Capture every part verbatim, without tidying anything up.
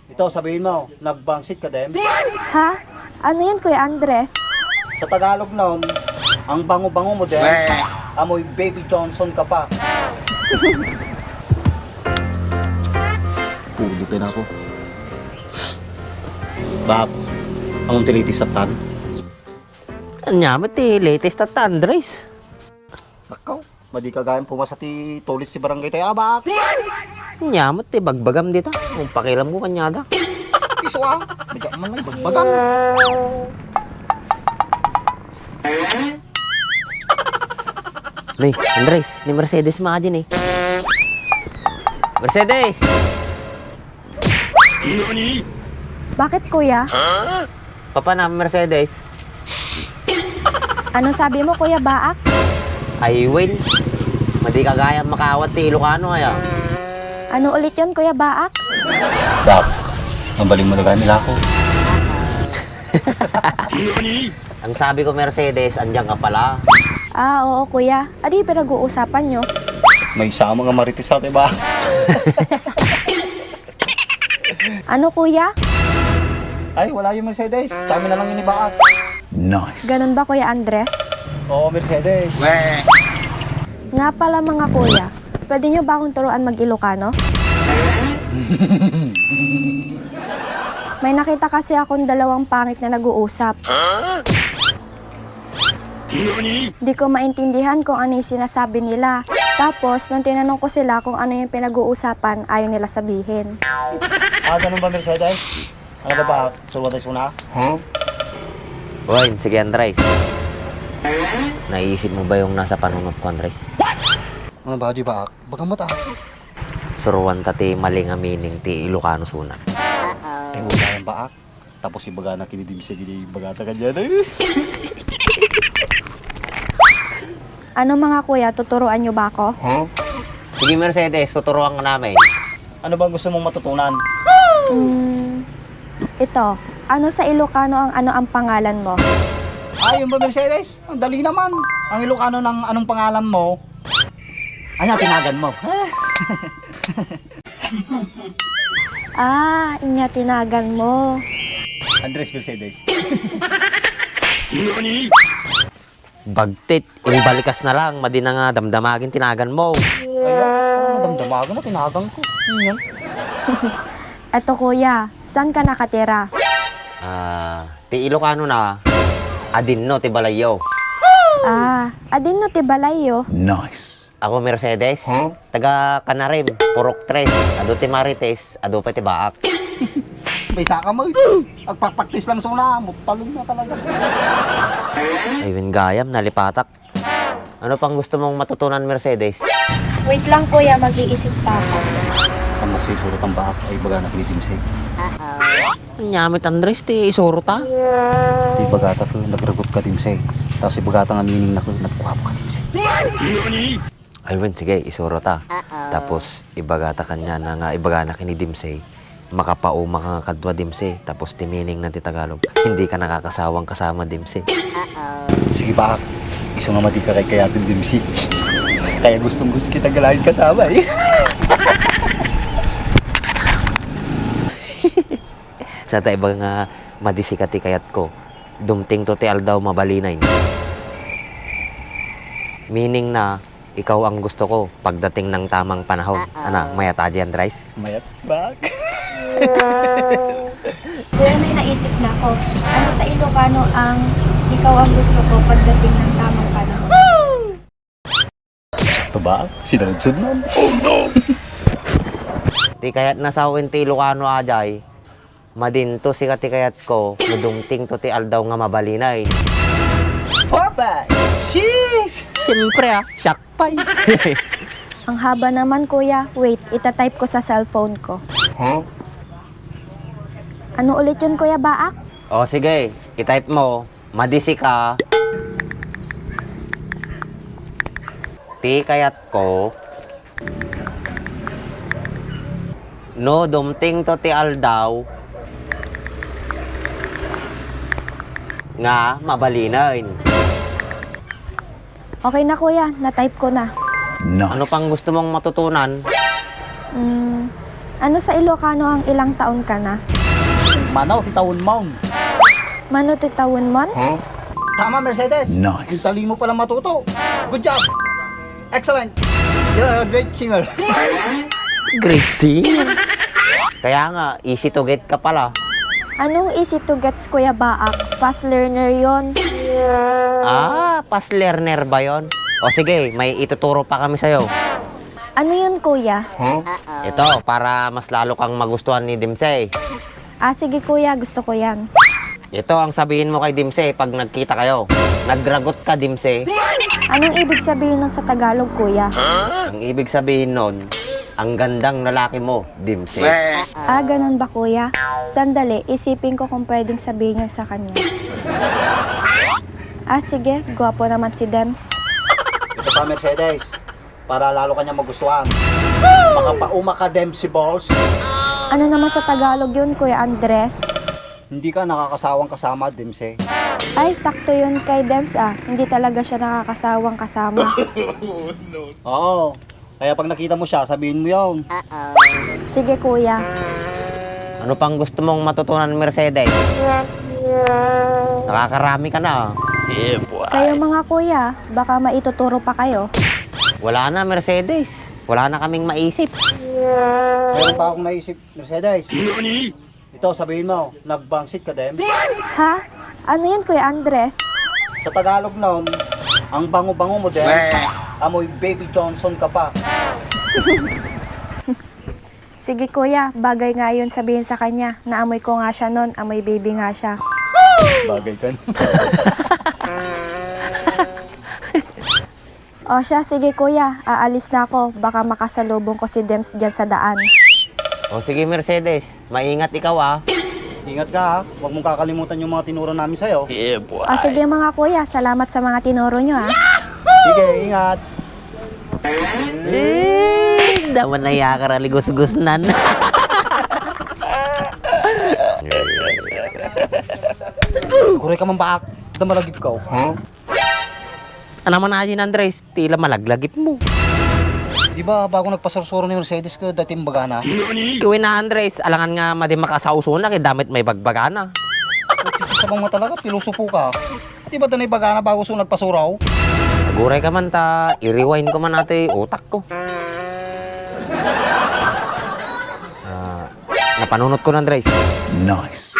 Ito, sabihin mo, nagbangsit ka din? Ha? Ano yan, Kuya Andres? Sa Tagalog nun, ang bango-bango mo din, amoy Baby Johnson ka pa. Pudo tayo na ako. Bab, ang tilitis sa tan? Ania met ti latest ta, Andres? Nakaw, madi ka gayam pumasa ti tulis ti barangay tayo, abak. Ania met ti bagbagam dita? Ang pakialam ko kaniada. Isu a, bigyan man lang bagbagam. Ni, Andres, ni Mercedes maadi ni. Mercedes! Bakit, kuya? Papanam, Mercedes? Ano sabi mo, Kuya Baak? Ay, wen. Madi ka gayam makaawat ti Ilocano, aya. Ano ulit yon, Kuya Baak? Bab, mabaling mo na gayam ilako. Ang sabi ko, Mercedes, andiyan ka pala. Ah, oo, kuya. Adi pinag-uusapan nyo? May sama nga marites sa, diba? Ano, kuya? Ay, wala yung Mercedes. Sa amin na lang inibaak. Ganun ba, Kuya Andres? Oo, Mercedes. Nga pala, mga kuya, pwede nyo ba akong turuan mag-Ilocano? May nakita kasi akong dalawang pangit na nag-uusap. Di ko maintindihan kung ano yung sinasabi nila. Tapos, nung tinanong ko sila kung ano yung pinag-uusapan, ayaw nila sabihin. Ah, ganun ba, Mercedes? Ano ba ba? Suruan tayo suna? Uy, sige, Andres. Naisip mo ba yung nasa panunot ko, Andres? Ano ba, di ba? Baga mo ta. Suruan ta ti mali nga meaning ti Ilocano suna. Ay, wala yung baak. Tapos ibaga na kinidimsig, ibagata ka dyan. Ano, mga kuya, tuturuan nyo ba ako? Sige, Mercedes, tuturuan ka namin. Ano ba gusto mong matutunan? Mm, ito, ano sa Ilocano ang ano ang pangalan mo? Ah, yun ba, Mercedes? Ang dali naman. Ang Ilocano ng anong pangalan mo? Anya, tinagan mo. Ah, inya tinagan mo. Andres Mercedes. Bagtit, imbalikas na lang, madi na nga damdamagin tinagan mo. Ayan, oh, damdamagan na tinagan ko. Ano yan? Eto, kuya, saan ka nakatira? Ah, ti Ilocano na, adinno ti balayyo. Ah, adinno ti balayyo? Ako Mercedes, taga Canarim, Purok Tres, adu ti Marites, adu pa ti Baak. May saka mo. Agpakpaktis lang suna. Mutalog na talaga. Ay, wen gayam, nalipatak. Ano pang gusto mong matutunan, Mercedes? Wait lang, kuya, mag-iisip pa ako. Ang magsusulat ang baak ay baga na kinitimsig. Nyamit Andres, ti isuro ta. Di bagata ko, nagrugot ka, Dimsey. Tapos ibagata nga meaning na ko, nagguwapo ka, Dimsey. Ay, wen, sige, isuro ta. Tapos, ibagata kanya na nga, ibagana kini Dimsey, makapauma ka nga kadua, Dimsey. Tapos, ti meaning na ti Tagalog, hindi ka nakakasawang kasama, Dimsey. Sige ba, isu nga madi ka kay kayatin, Dimsey. Kaya gustong gusto kita galagid kasama eh. Sa ta iba nga madisi ka ti kayat ko, dumting to ti aldaw mabalinay. Meaning na, ikaw ang gusto ko pagdating ng tamang panahon. Ana, mayat aji, Andres? Mayat, bak. Kuya, may naisip na ako. Ano sa Ilocano ang ikaw ang gusto ko pagdating ng tamang panahon? Sakto ba? Sinaludsod man. Ti kayat na sawen ti Ilocano, ajay, madinto sika ti kayat ko, no dumting to ti aldaw nga mabalinay. Perfect! Sheesh! Siyempre ah, siak pay. Ang haba naman, kuya. Wait, itatype ko sa cellphone ko. Ano ulit yun, Kuya Baak? O sige, i-type mo, madisi ka. Ti kayat ko, no dumting to ti aldaw nga mabalinen. Okay na, kuya. Na-type ko na. Ano pang gusto mong matutunan? Mm, Ano sa Ilocano ang ilang taon ka na? Mano ti tawenmon? Mano ti tawenmon? Tama, Mercedes. Nice. Ang talino pala matuto. Good job. Excellent. You're a great singer. Great singer? Kaya nga, easy to get ka pala. Anong easy to gets, Kuya Baak? Fast learner yon. Ah, fast learner ba yon? O sige, may ituturo pa kami sa'yo. Ano yun, Kuya? Ito, para mas lalo kang magustuhan ni Dimsey. Ah, sige, Kuya, gusto ko yan. Ito ang sabihin mo kay Dimsey pag nagkita kayo. "Nagragot ka, Dimsey." Anong ibig sabihin nun sa Tagalog, Kuya? Ang ibig sabihin nun, "Ang gandang lalaki mo, Dimsey." Ah, ganun ba, Kuya? Sandali, isipin ko kung pwedeng sabihin yun sa kanya. Ah, sige, gwapo naman si Dems. Ito pa, Mercedes. Para lalo ka niya magustuhan. Makapauma ka, Dems, si balls. Ano naman sa Tagalog yun, Kuya Andres? Hindi ka nakakasawang kasama, Dems, eh. Ay, sakto yun kay Dems, ah. Hindi talaga siya nakakasawang kasama. Oo. Kaya pag nakita mo siya, sabihin mo yun. Sige, Kuya. Ano pang gusto mong matutunan, Mercedes? Nakakarami ka na, ah. Kayo, mga kuya, baka maituturo pa kayo. Wala na, Mercedes. Wala na kaming maisip. Meron pa akong naisip, Mercedes. Ito, sabihin mo, "Nagbangsit ka, Dem." Ha? Ano yun, Kuya Andres? Sa Tagalog nun, "Ang bango-bango mo, Dem. Amoy Baby Johnson ka pa." Sige, Kuya, bagay nga yun sabihin sa kanya. Naamoy ko nga siya nun, amoy baby nga siya. Bagay ka nun. O siya, sige, Kuya, aalis na ako. Baka makasalubong ko si Dems dyan sa daan. O sige, Mercedes, maingat ikaw, ah. Ingat ka, ha. Huwag mong kakalimutan yung mga tinuro namin sa'yo. O sige, mga kuya, salamat sa mga tinuro nyo, ah. Sige, ingat. Eh, daman na yakar a ligusgusnan. Aguray ka man, Baak. Dama lagip ka, oh. Anaman ayan, Andres, tila malaglagip mo. Di ba, bago nagpasursuro ni Mercedes ko, dati imbagana? Gawin na, Andres, alangan nga madi makasauso na, kay damit may bagbagana. Sa mga talaga, pilosopo ka. Di ba, danay bagana bago so nagpasuraw? Aguray ka man ta, i-rewind ko man atoy utak ko. Ah, napanunot ko na, Andres. Nice.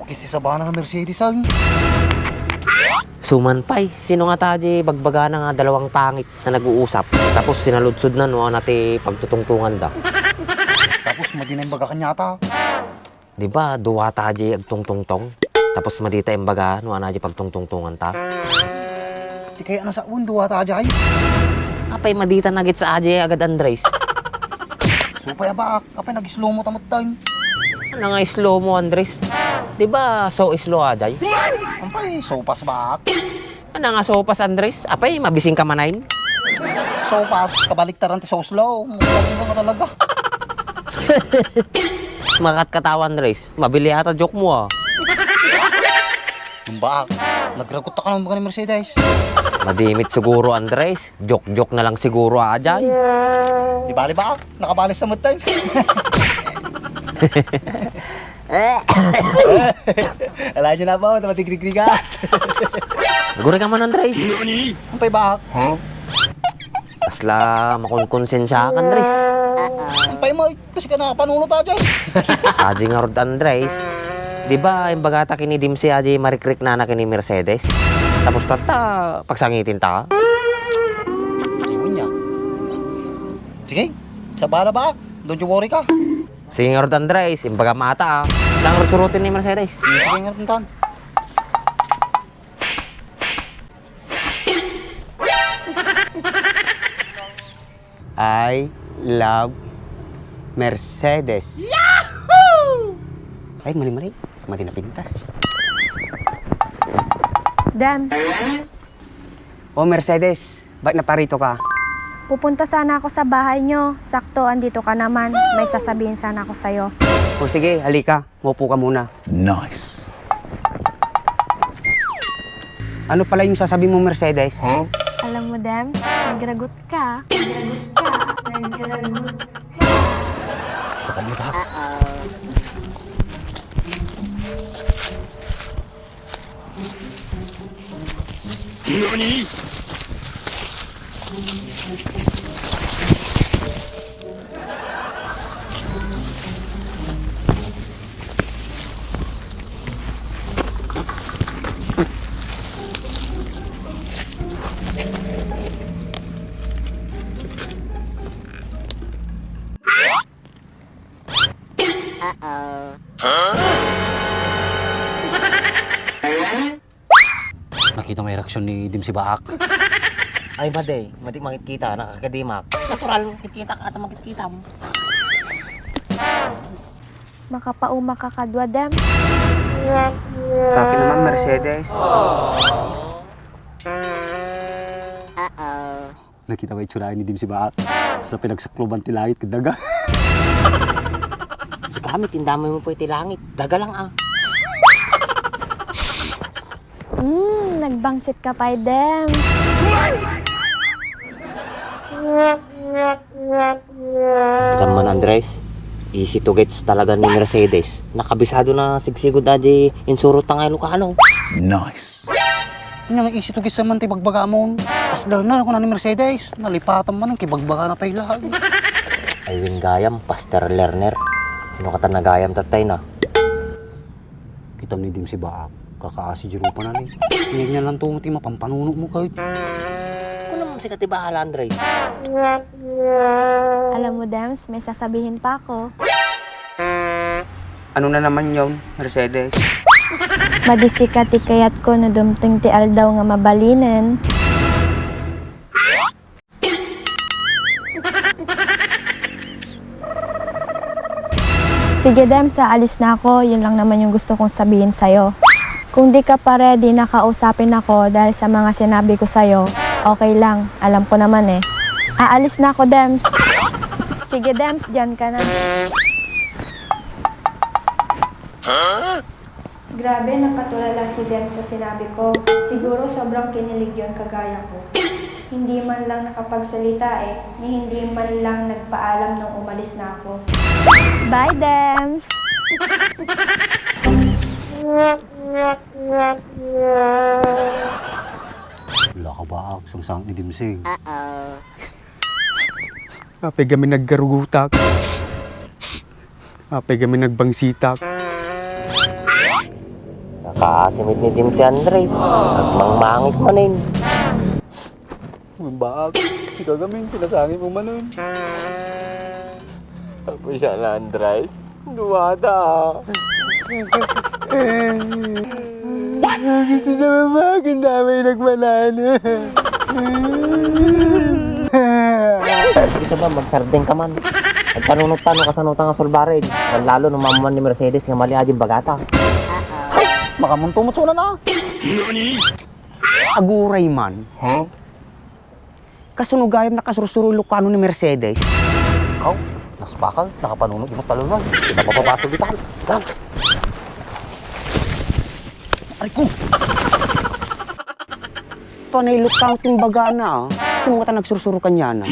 Ukis ti sabana nga Mercedes, ay. Suman pay, sino nga ta di bagbagana nga dalawang pangit na nag-uusap, tapos sinaludsod na no, ana ti pagtutungtunganda? Tapos madi na imbaga kaniata. Di ba, duwa ta di agtungtungtong? Tapos madi ta imbaga no, ana di pagtungtungtonganta? Ti kaya nasaon, duwa ta di ay. Apay madi ta nagit sa adi agad, Andres? Supay a Baak. Apay, nag-slow mo ta met time. Ano nga slow mo, Andres? Di ba so slow aday? Ampay, sopas, Baak. Ano nga sopas, Andres? Apay, mabising ka manen? Sopas, kabaliktaran ti so slow. Mabising ka talaga. Makatkatawa, Andres. Mabili ata joke mo, ah. Ang Baak, nagragot ka naman ni Mercedes. Madimit siguro, Andres. Joke-joke na lang siguro, ajay. Di bali, Baak, nakabalis na mo time. Ala nyo na po, tamatigrig-rigat. Guri ka man, Andres. Ang pay, Baak? Huh? Kasla makunkonsensya ka, Andres. Ang pay mo, kasi ka nakapanunot, ajay. Aji nga rod, Andres. Di ba, imbagata kini Dimsi, aji marikrik na na kini Mercedes? Tapos tatta, pagsangitin ta? Ayun niya. Sige, sa bala, Baak. Don't you worry ka. Sige nga rod, Andres, imbaga mata, ah. Dang rusurutin ni Mercedes. Sige nga rod, tan. I love Mercedes. Yahoo! Ay, mali, mali. Mali na pintas. Dem. Oh, Mercedes, ba't naparito ka? Pupunta sana ako sa bahay nyo. Sakto, andito ka naman. May sasabihin sana ako sa'yo. O sige, halika. Maupo ka muna. Nice. Ano pala yung sasabi mo, Mercedes? Huh? Alam mo, Dem, nagragot ka. Nagragot ka. Nagragot ka. Nakita mo yung reaksyon ni Dim si Baak? Ay, madi. Madi makitkita, nakakadimak. Natural, kitkita ka at makitkita mo. Makapauma ka kadua, Dem. Bakit naman, Mercedes? Nakita mo yung itsura ni Dim si Baak? Sila pinagsakloban ti langit ken daga. Kami, tindamay mo po iti langit. Daga lang, ah. Hmm, nagbangsit ka pay, Dem. Ita man, Andres, easy to gets talaga ni Mercedes. Nakabisado na sigsigud adi insuro ta nga Ilocano. Nice. Nya nga easy to gets man ti bagbagamon. Pasder na, kuna ni Mercedes. Nalipatan man, kibagbagana pay laeng. Ay, wen gayam, pastor learner. Sino kata nagayam tatay na? Kitam ni Dim si Baak, kakaasi di rupa na ni. Nganyan lang to ti mapampanuno mo kay. Kunam sika ti bahala, Andres. Alam mo, Dems, may sasabihin pa ako. Ano na naman yon, Mercedes? Madi sika ti kayatko no dumteng ti aldaw nga mabalinen. Sige, Dems, aalis na ako. Yun lang naman yung gusto kong sabihin sa'yo. Kung di ka pa ready na kausapin ako dahil sa mga sinabi ko sa'yo, okay lang. Alam ko naman eh. Aalis na ako, Dems. Sige, Dems, dyan ka na. Grabe, napatulala si Dem sa sinabi ko. Siguro sobrang kinilig yon kagaya ko. Hindi man lang nakapagsalita eh, ni hindi man lang nagpaalam nung umalis na ako. Bye, Dems! Wala ka ba, sangsang ni Dimsing? Apay kami naggarugutak. Apay kami nagbangsitak. Nakaasimit ni Dim si Andres. Nagmangmangit manen. Mabak, sika kami, pinasangit mo manen. Apo siya na, Andres. Duwata. Gusto sa mama, kung damay nagmanan. Gusto ba magsardeng ka man? Agpanunot tano kasano ta nga sulbarig. Lalo no mamuan ni Mercedes nga mali adi bagata. Makamunto mo tsuna na. Aguray man. Huh? Kasano gayam nakasursuro Ilocano ni Mercedes? Aw, naspakan, nakapanunot yung talunan. Kita mapapasok kita. Lang. Aray ko! Panay Ilocano timbagana, ah. Sino nga ta nagsursuro kanyana?